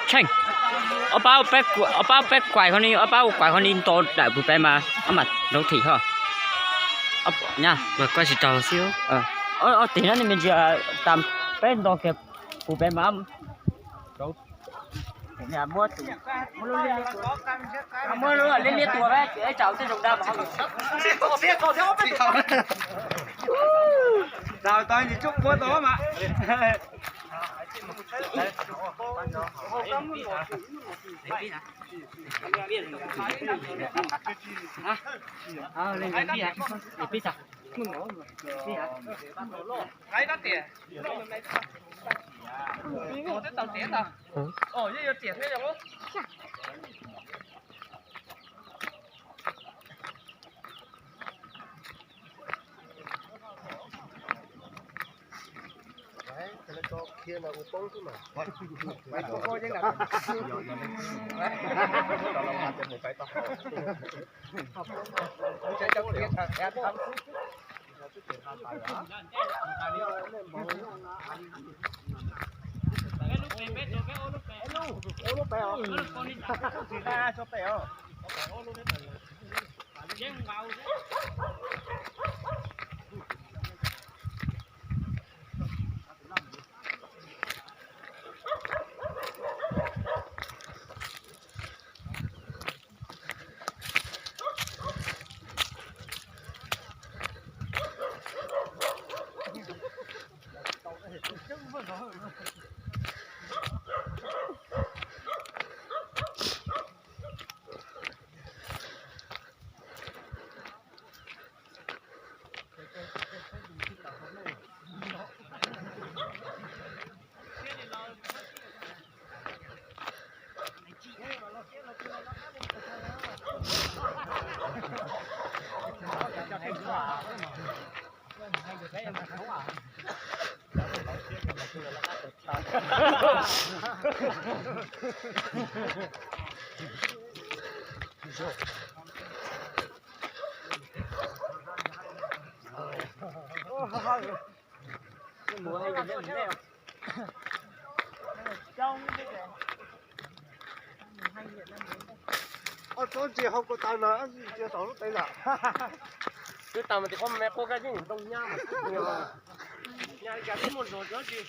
Tsheej, ob pab peb, ob pab peb kuais qhov ni, ob pab kuais qhov ni nto dawm puv peb mas ob mam rauv thim ho. Nyab, kuaj tsis raug xwb. Ob tim no nej me ntsis tas peb nto kiag puv peb mas rauv. Muab liab liab tua, tsaus tej zoo dab. Tau tau, tsuj puab tau mas. Ob tsob ntses hau ko taw no, ntsia tom lub teb lawm. Twb tas mas tim qhov me quaj kaj yeej ntoo nyab mas. Nyab li cas twb muaj zog tsis.